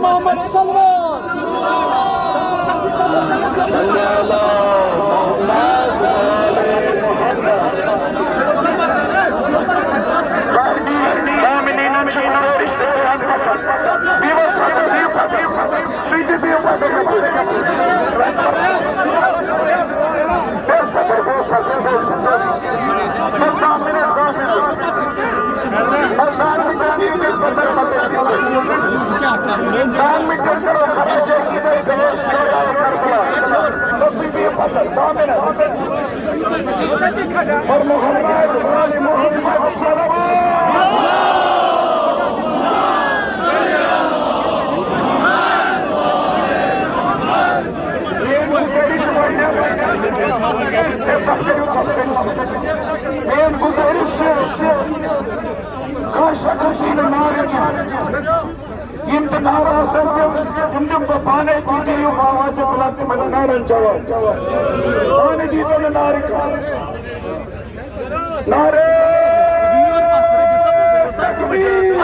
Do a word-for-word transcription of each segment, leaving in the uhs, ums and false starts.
محمد صلوات۔ اور محمد آل محمد صلوات۔ میٲنۍ گُزٲرِش چھِ گۄڈٕنٮ۪تھ، ہے، سَمکھٲیِو، سَمکھٲیِو۔ میٲنۍ گُزٲرِش چھِ، کانٛہہ شخص یی نہٕ نعرٕ کینٛہہ۔ یِم تہِ نعرٕ آسن تِم، تِم دِمہٕ بہٕ پانے، تُہۍ دِیِو آوازِ بُلند تِمن نعرن جواب۔ پانہٕ دیٖزیو نہٕ نعرٕ کانٛہہ۔ نعرہ تکبیر۔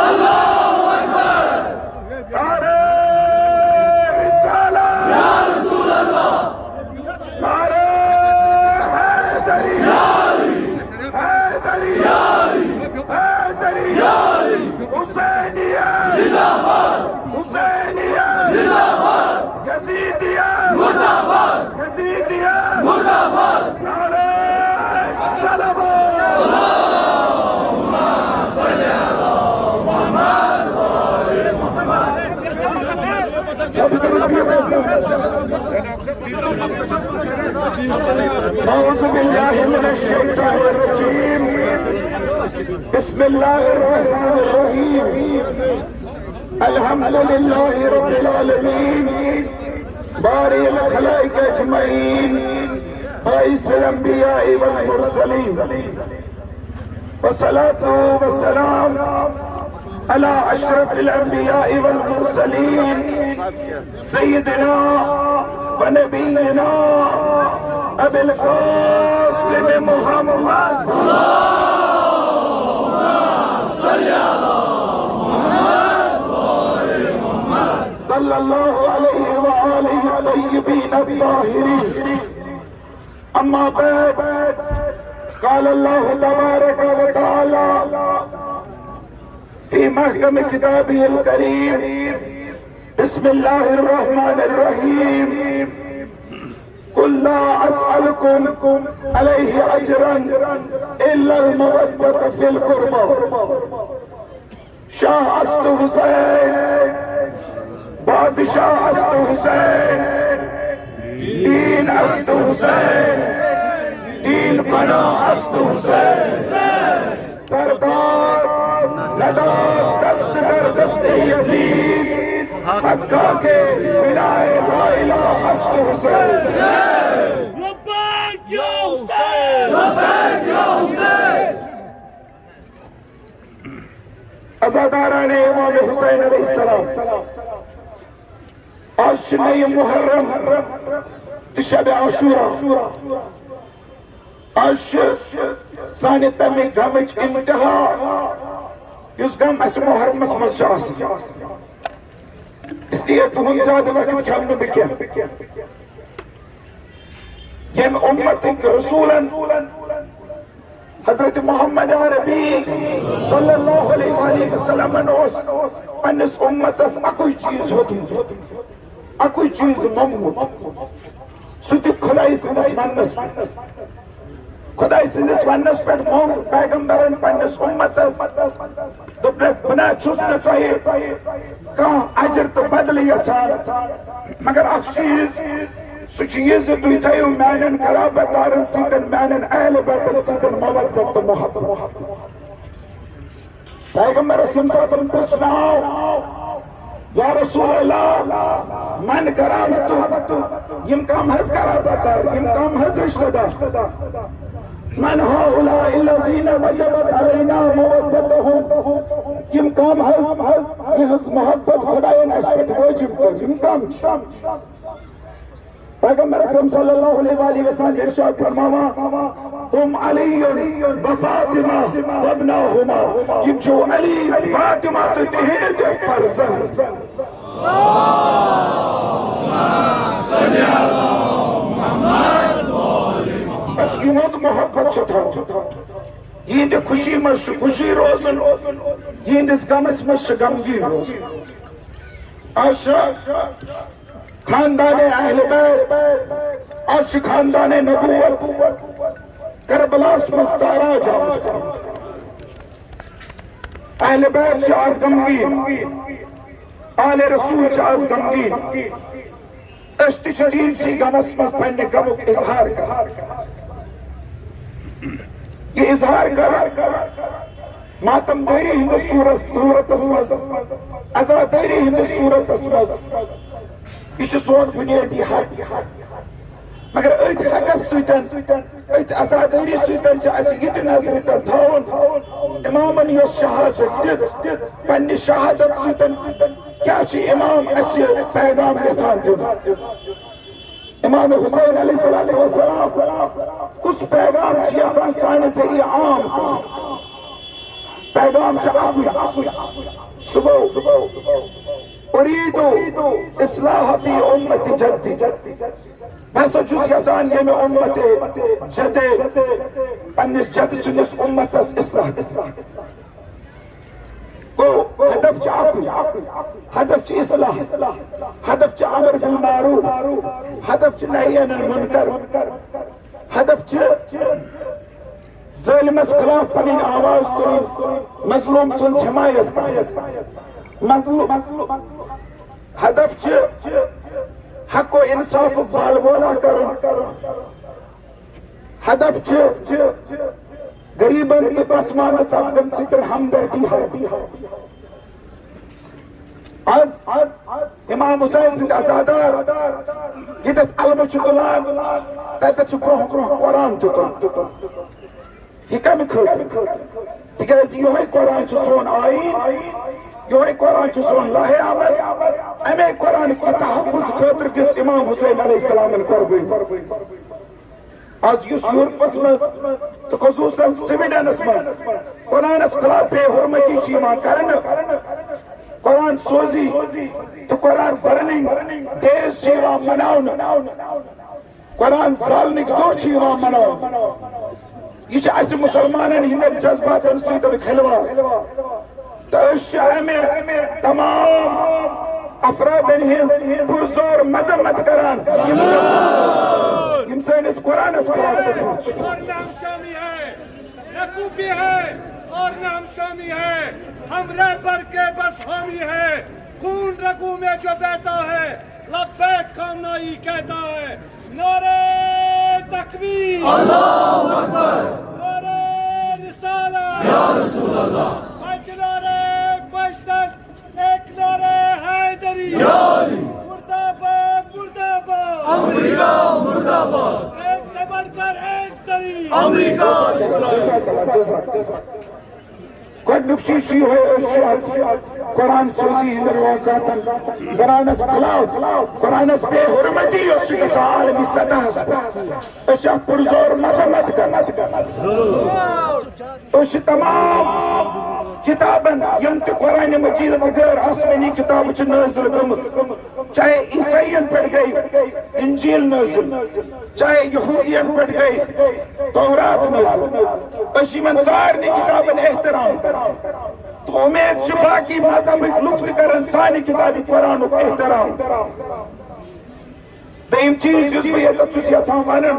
نعرہ رسالت۔ نعرہ حیدری۔ حیدری! حیدری! حسینیت! زندہ باد! حسینیت! زندہ باد! یزیدیت! مردہ باد! یزیدیت! مردہ باد! نعرہ صلوات! أعوذ بالله من الشيطان الرجيم. بسم الله الرحمن الرحيم. الحمد لله رب العالمين. بارئ الخلائق أجمعين. باعث الأنبياء والمرسلين. والصلاة والسلام على أشرف الأنبياء والمرسلين سيدنا ونبينا أبي القاسم محمد صلى الله عليه وآله الطيبين الطاهرين. أما بعد، قال الله تبارك وتعالى في محكم كتابه الكريم: بسم الله الرحمن الرحيم. قل لا أسألكم عليه أجرا إلا المودة في القربى. شاه است حسین، بادشاه است حسین، دین است حسین، دین پناه است حسین. سردار نداد دست در دست یزید، حقا که بنای لا اله است حسین. لبیک یا حسین! لبیک یا حسین! عزاداران امام حسین علیہ السلام، آز چھِ نَیہِ محرم تہٕ شب عاشورہ۔ آز چھِ سانہِ تَمہِ غمٕچ انتہا، یُس غم اَسہِ محرمس منٛز چھُ آسان۔ اس لیے تُہُنٛد زیادٕ وقت کھٮ۪مہٕ نہٕ بہٕ کینٛہہ۔ ییٚمہِ اُمتٕکۍ رسوٗلن حضرت محمد عربی صلی اللہ علیہ وآلہ وسلمن اوس پننِس اُمتس اَکُے چیٖز ہیوٚتمُت، اَکُے چیٖز موٚنگمُت، سُہ تہِ خدایہِ سٕنٛدِس وننس پٮ۪ٹھ۔ خدایہِ سٕنٛدِس وننس پٮ۪ٹھ موٚنگ پیغمبرن پننِس اُمتس۔ دوٚپنکھ، بہٕ نہ چھُس نہٕ تۄہہِ کانٛہہ اجر تہٕ بدلہٕ یژھان، مگر اکھ چیٖز، سُہ چھُ یہِ زِ تُہۍ تھٲیِو میانٮ۪ن قرابت دارن سۭتۍ، میانٮ۪ن اہل بیتن سۭتۍ مودت تہٕ محبت۔ پیغمبرس ییٚمہِ ساتہٕ پرٛژھناو، یا رسول اللہ، من قرابتک، یِم کم حظ قرابت دار، یِم کم حظ رشتہ دار؟ من هؤلاء الذين وجبت علينا مودتهم؟ یِم کم حظ، یِہٕنٛز محبت خدایَن اَسہِ پٮ۪ٹھ وٲجِب کٔر، یِم کم چھِ؟ پیغمبر اکرم صلی اللہ علیہ وآلہ وسلم ارشاد فرماوان، هم علی و فاطمہ وابناہما، یِم چھِ علی، فاطمہ تہٕ تِہنٛدۍ فرزند۔ تھاوُن۔ یِہنٛدِ خوشی منٛز چھُ خوشی روزُن، یِہنٛدِس غمس منٛز چھُ غمگیٖن روزُن۔ آز چھُ خاندان اہل بیت، آز چھُ خاندان نبوت کربلاہس منٛز تاراج آمُت کرنہٕ۔ اہل بیت چھِ آز غمگیٖن، آل رسول چھِ آز غمگیٖن۔ أسۍ تہِ چھِ تِہنٛدسٕے غمس منٛز پننہِ غمُک اظہار کران۔ یہِ اظہار کران ماتم دٲری ہٕنٛدِس صورت، صورتس منٛز، عزادٲری ہٕنٛدِس صورتس منٛز۔ یہِ چھُ سون بُنیٲدی حق۔ مگر أتھۍ حقس سۭتۍ، أتھۍ عزادٲری سۭتۍ چھِ اَسہِ یہِ تہِ نظرِ تل تھاوُن، اِمامن یۄس شہادت دِژ، پننہِ شہادت سۭتۍ کیٛاہ چھُ اِمام اَسہِ پیغام یژھان دیُن؟ امام حسین علیہ الصلوۃ والسلام کُس پیغام چھُ یژھان سانہِ ذٔریعہٕ عام کرُن؟ پیغام چھُ اکُے، سُہ گوٚو، ارید اصلاح فی امت جدی۔ بہٕ ہسا چھُس یژھان ییٚمہِ امت جدے، پننِس جد سٕنٛدِس امتس اصلاح کرُن۔ گوٚو، ہدف چھُ اکُے، ہدف چھُ اصلاح، ہدف چھُ امر بالمعروف، ہدف چھُ نہی عن المنکر، ہدف چھُ ظٲلمس خلاف پنٕنۍ آواز تُلٕنۍ، مظلوم سٕنٛز حمایت کرٕنۍ۔ مظلوم، ہدف چھُ حق و انصافُک بال بولا کرُن۔ ہدف چھُ غریبن تہٕ پسماندٕ طبقن سۭتۍ ہمدردی ہاوٕنۍ۔ آز امام حسین سٕنٛدۍ عزادار ییٚتٮ۪تھ علمہٕ چھِ تُلان، تتٮ۪تھ چھُ برونٛہہ برونٛہہ قرآن تہِ تُلان۔ یہِ کمہِ خٲطرٕ؟ تِکیازِ یِہوٚے قرآن چھُ سون آیٖن، یِہوٚے قرآن چھُ سون لوحِ امر۔ امے قرآن کہِ تحفظ خٲطرٕ دِژ امام حسین علیہ السلامن قربٲنی۔ آز یُس یورپس منٛز تہٕ خصوصاً سویڈنس منٛز قرآنس خلاف بے حرمتی چھِ یِوان کرنہٕ، قرآن سوزی تہٕ قرآن برننگ ڈیز چھِ یِوان مناونہٕ، قرآن زالنٕکۍ دۄہ چھِ یِوان مناونہٕ۔ یہِ چھِ اَسہِ مُسلمانن ہٕنٛدٮ۪ن جذباتن سۭتۍ کھلواڑ۔ تہٕ أسۍ چھِ اَمہِ تمام افرادن ہٕنٛز پُرزور مذمت کران، یِم زن، یِم سٲنِس قرآنس خلاف پٔکھۍ مٕتۍ چھِ۔ اور نہ ہم شامی ہے، نہ کوفی ہے، اور نہ ہم شامی ہے۔ ہم رہبر کے بس حامی ہے۔ خون رگوں میں جو بہتا ہے، لبیک کامنائی کہتا ہے۔ نعرہ تکبیر، اللہ اکبر، نعرہ رسالت، یا رسول اللہ، پنچ نعرہ پشتن، ایک نعرہ حیدری، یا علی، مردہ باد، مردہ باد، امریکہ مردہ باد، ایک سے بڑھ کر ایک سریع، امریکہ اسرائیل۔ گۄڈٕنیُک چیٖز چھُ یِہوٚے، أسۍ چھِ اَتھ قرآن سوزی ہٕنٛدٮ۪ن واقعاتن، قرآنس خلاف، قرآنس بے حرمتی یۄس چھِ گژھان عالمی سطحس پٮ۪ٹھ، أسۍ چھِ اَتھ پُرزور مذمت کران۔ أسۍ چھِ تمام کِتابن، یِم تہِ قرآن مجیٖد وغٲر آسمٲنی کِتابہٕ چھِ نٲزِل گٔمٕژ، چاہے عیسائین پٮ۪ٹھ گٔے انجیل نٲزِل، چاہے یہودین پٮ۪ٹھ گٔے تورات نٲزِل، أسۍ چھِ یِمن سارنٕے کِتابن احترام کران۔ تہٕ اُمید چھِ باقی مذہبٕکۍ لُکھ تہِ کرن سانہِ کِتابہِ قرآنُک احترام۔ دوٚیِم چیٖز یُس بہٕ ییٚتٮ۪تھ چھُس یژھان وَنُن،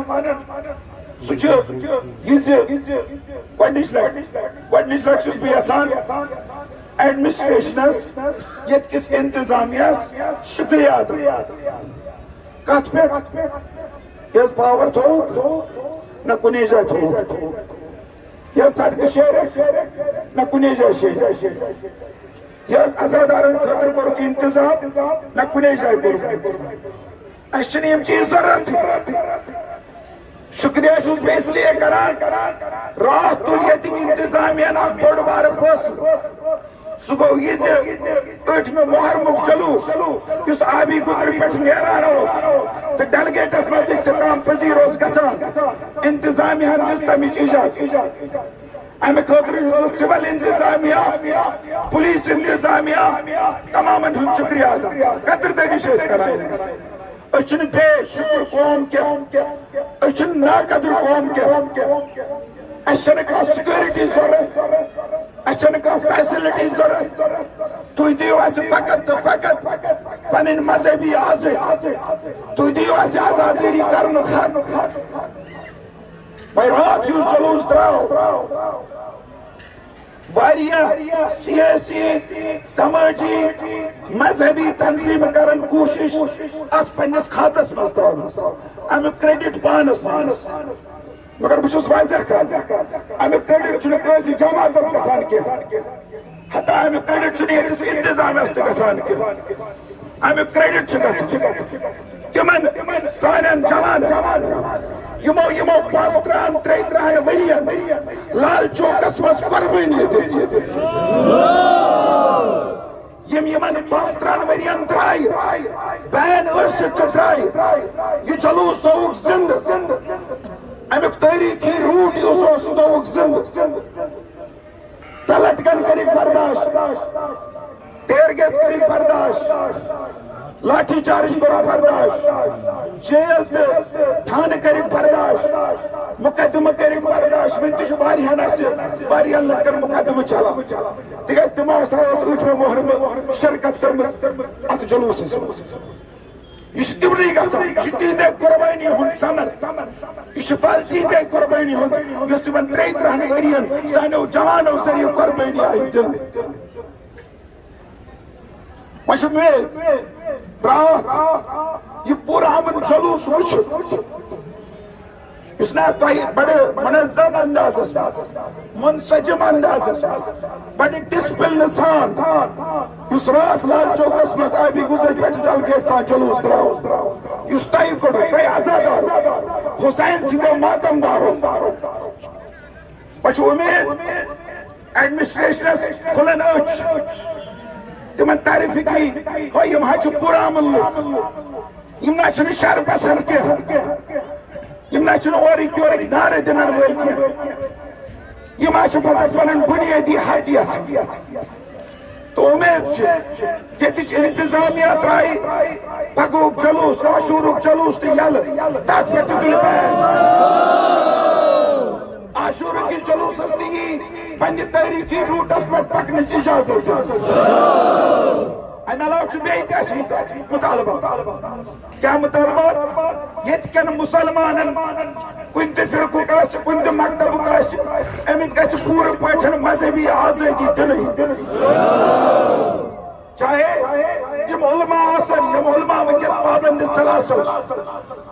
سُہ چھُ یہِ زِ گۄڈٕنِچ لَٹہِ، گۄڈٕنِچ لَٹہِ چھُس بہٕ یژھان ایڈمنسٹریشنس، ییٚتہِ کِس انتظامیہس شُکریہ ادا۔ کتھ پٮ۪ٹھ؟ یۄس پاور تھوٚوُکھ، نہ کُنے جایہِ تھوٚوُکھ۔ یۄس سڑکہٕ شیرکھ، نہ کُنے جایہِ شیرکھ۔ یۄس عزادارن خٲطرٕ کوٚرُکھ انتظام، نہ کُنے جایہِ کوٚرُکھ انتظام۔ اَسہِ چھِنہٕ یِم چیٖز ضروٗرت۔ شُکریہ چھُس بہٕ اس لیے کران، راتھ تُل ییٚتِکۍ انتظامیہن اکھ بوٚڑ بارٕ فٲصلہٕ۔ سُہ گوٚو یہِ زِ ٲٹھمہِ محرمُک جلوٗس، یُس آبی گُزرِ پٮ۪ٹھ نیران اوس تہٕ ڈیلیگیٹس منٛز اختتام پذیر اوس گژھان، انتظامیہن دِژ تَمِچ اجازت۔ اَمہِ خٲطرٕ چھُس بہٕ سول انتظامیہ، پولیس انتظامیہ، تمامن ہُنٛد شُکریہ ادا کران۔ قدردٲنی چھِ أسۍ کران۔ أسۍ چھِنہٕ بے شُکُر قوم کینٛہہ، أسۍ چھِنہٕ ناقدر قوم کینٛہہ۔ اَسہِ چھَنہٕ کانٛہہ سیکورٹی ضروٗرت، اَسہِ چھَنہٕ کانٛہہ فیسلٹی ضروٗرت۔ تُہۍ دِیِو اَسہِ فقط تہٕ فقط پنٕنۍ مذہبی آزٲدی۔ تُہۍ دِیِو اَسہِ آزادٲری کرنُک حق۔ وۄنۍ راتھ یُس جلوس درٛاو، واریاہ سیٲسی، سمٲجی، مذہبی تنظیٖمہٕ کرن کوٗشِش اَتھ پننِس کھاتس منٛز ترٛاونس، اَمیُک کریڈٹ پانس نِنس۔ مگر بہٕ چھُس واضح کران، اَمیُک کریڈٹ چھُنہٕ کٲنٛسہِ جماعتس گژھان کینٛہہ، حتیٰ اَمیُک کریڈٹ چھُنہٕ ییٚتِس انتظامیہس تہِ گژھان کینٛہہ۔ اَمیُک کریڈٹ چھُ گژھان تِمن سانٮ۪ن جوانن، یِمو، یِمو پانٛژترٕٛہن، ترٛیہِ ترٕٛہن ؤرین لال چوکس منٛز قربٲنی دِژ۔ یِم یِمن پانٛژترٕٛہن ؤرین درٛاے، بین ٲسِتھ تہِ درٛاے۔ یہِ جلوس تھووُکھ زِندٕ۔ اَمیُک تٲریٖخی روٗٹ یُس اوس، سُہ تھووُکھ زِندٕ۔ تہٕ لٹکن کٔرِکھ برداشت، ٹیئر گیس کٔرِکھ برداشت، لاٹھی چارج کوٚرُکھ برداشت، جیل تہٕ تھانہٕ کٔرِکھ برداشت، مقدمہٕ کٔرِکھ برداشت۔ وُنہِ تہِ چھُ واریاہن اَسہِ، واریاہن لڑکن مقدمہٕ چلان، تِکیازِ تِمو ہسا اوس ٲٹھمہِ محرمہٕ شرکت کٔرمٕژ اَتھ جلوسس منٛز۔ یہِ چھُ تِمنٕے گژھان، یہِ چھُ تِہنٛدے قربٲنی ہُنٛد ثمر، یہِ چھُ پھل تِہنٛدے قربٲنی ہُنٛد، یۄس یِمن ترٛیہِ ترٕٛہن ؤرین سانیو جوانو ذٔریعہٕ قربٲنی آیہِ دِنہٕ۔ وۄنۍ چھُ مےٚ راتھ یہِ پوٗرٕ امن جلوس وٕچھُن، یُس نا تۄہہِ بڑٕ منظم اندازس منٛز، منسجم اندازس منٛز، بڑٕ ڈسپلنہٕ سان، یُس راتھ لال چوکس منٛز آبی گزر پٮ۪ٹھ ڈل گیٹ تام جلوس درٛاو، یُس تۄہہِ کوٚڑوٕ، تۄہہِ عزادارو، حسین سٕنٛدیو ماتمدارو، بہٕ چھُ اُمید ایڈمنسٹریشنس کھُلن أچھ، تِمن ترِ فکری، ہو، یِم حظ چھِ پُرامن لُکھ، یِم نہ چھِنہٕ شر پسند کینٛہہ، یِم نہ چھِنہٕ اورٕکۍ یورٕکۍ نعرٕ دِنن وٲلۍ کینٛہہ، یِم حظ چھِ پتہٕ پنٕنۍ بُنیٲدی حق یژھان۔ تہٕ اُمید چھِ ییٚتِچ انتظامیہ ترٛایہِ پگہُک جلوس، عاشورُک جلوس تہِ یَلہٕ، تَتھ پٮ۪ٹھ تہِ تُلہِ بین۔ عاشورٕ کِس جلوسس تہِ یی پننہِ تٲریٖخی روٗٹس پٮ۪ٹھ پکنٕچ اجازت دِنہٕ۔ اَمہِ علاوٕ چھُ بیٚیہِ تہِ اَسہِ مُطالبہٕ۔ کیٛاہ مُطالبات؟ ییٚتہِ کٮ۪ن مُسلمانن، کُنہِ تہِ فرقُک آسہِ، کُنہِ تہِ مکتبُک آسہِ، أمِس گژھِ پوٗرٕ پٲٹھۍ مذہبی آزٲدی دِنہٕ یِنۍ۔ چاہے تِم علماء آسن، یِم علماء وٕنکیٚس پابند سلاسل،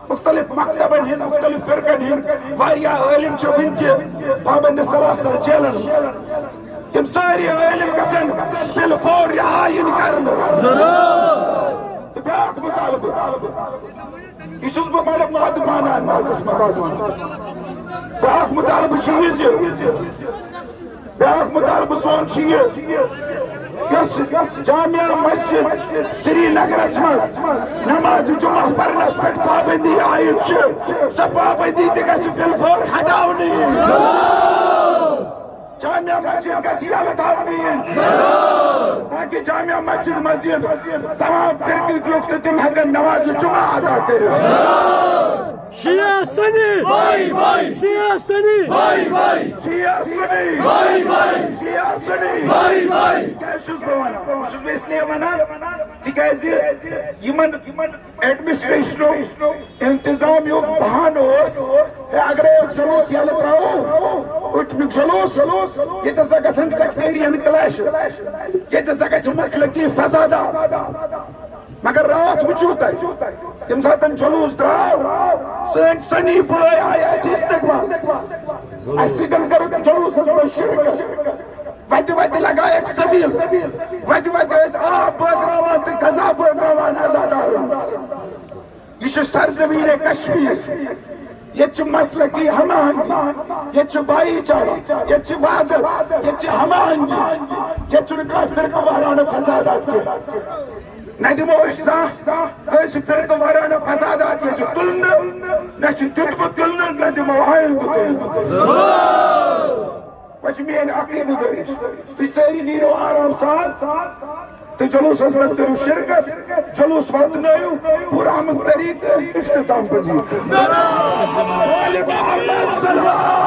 مُختٔلِف مکتبن ہٕنٛدۍ، مُختٔلِف فرقن ہٕنٛدۍ واریاہ عٲلِم چھِ وٕنہِ تہِ پابند سلاسل جیلن منٛز۔ تِم سٲری عٲلِم گژھن بالفور رِہا یِنۍ کرنہٕ۔ تہٕ بیٛاکھ مُطالبہٕ، یہِ چھُس بہٕ بڑٕ مودبانہ اندازس منٛز آز ونان۔ بیٛاکھ مُطالبہٕ چھُ یہِ زِ، بیٛاکھ مُطالبہٕ سون چھُ یہِ، یۄس جامع مسجد سری نگرس منٛز نماز جمعہ پرنس پٮ۪ٹھ پابندی عائد چھِ، سۄ پابندی تہِ گژھِ بالفور ہٹاونہٕ یِنۍ۔ جامع مسجد گژھِ یلہٕ تھاونہٕ یِنۍ، تاکہِ جامع مسجد منٛز یِن تمام فرقٕکۍ لُکھ تہٕ تِم ہٮ۪کن نماز جمعہ ادا کٔرِتھ۔ شیعہ سنی، بائی بائی۔ شیعہ سنی، بائی بائی۔ شیعہ سنی، بائی بائی۔ شیعہ سنی، بائی بائی۔ کیٛازِ چھُس بہٕ ونان؟ بہٕ چھُس بہٕ اس لیے ونان، تِکیٛازِ یِمن ایڈمنسٹریشنُک انتظامیُک بہانہٕ اوس، ہے، اگرے أسۍ جلوس یلہٕ ترٛاوو، أٹھمہِ جلوس، ییٚتہِ ہسا گژھن سیکٹیرین کلیشز، ییٚتہِ ہسا گژھِ مسلکی فسادات۔ مگر راتھ وٕچھِو تۄہہِ، ییٚمہِ ساتہٕ جلوس درٛاو، سٲنۍ سنی بٲے آیہِ اَسہِ استقبال، اَسہِ سۭتۍ کٔرٕکھ جلوسس منٛز شرکت، وتہِ وتہِ لگایکھ سبیل، وتہِ وتہِ ٲسۍ آب بٲگراوان تہٕ غذا بٲگراوان عزادارن۔ یہِ چھُ سرزمین کشمیر۔ ییٚتہِ چھِ مسلکی ہم آہنگی، ییٚتہِ چھُ بھایی چارہ، ییٚتہِ چھِ وحدت، ییٚتہِ چھِ ہم آہنگی، ییٚتہِ چھُنہٕ کانٛہہ فرقہٕ وارانہٕ فسادات کینٛہہ۔ نہ دِمو أسۍ زانٛہہ کٲنٛسہِ فرقہٕ وارانہٕ فسادات ییٚتہِ تُلنہٕ، نہ چھُ دیُتمُت تُلنہٕ، نہ دِمو آیندٕ تُلنہٕ۔ وۄنۍ چھِ میٲنۍ اکٕے گُزٲرِش، تُہۍ سٲری نیٖرِو آرام سان، تہٕ جلوسس منٛز کٔرِو شرکت، جلوس واتنٲیِو پُرامن طریقہٕ اختتام پذیر۔ نعرہ محمد صلی اللہ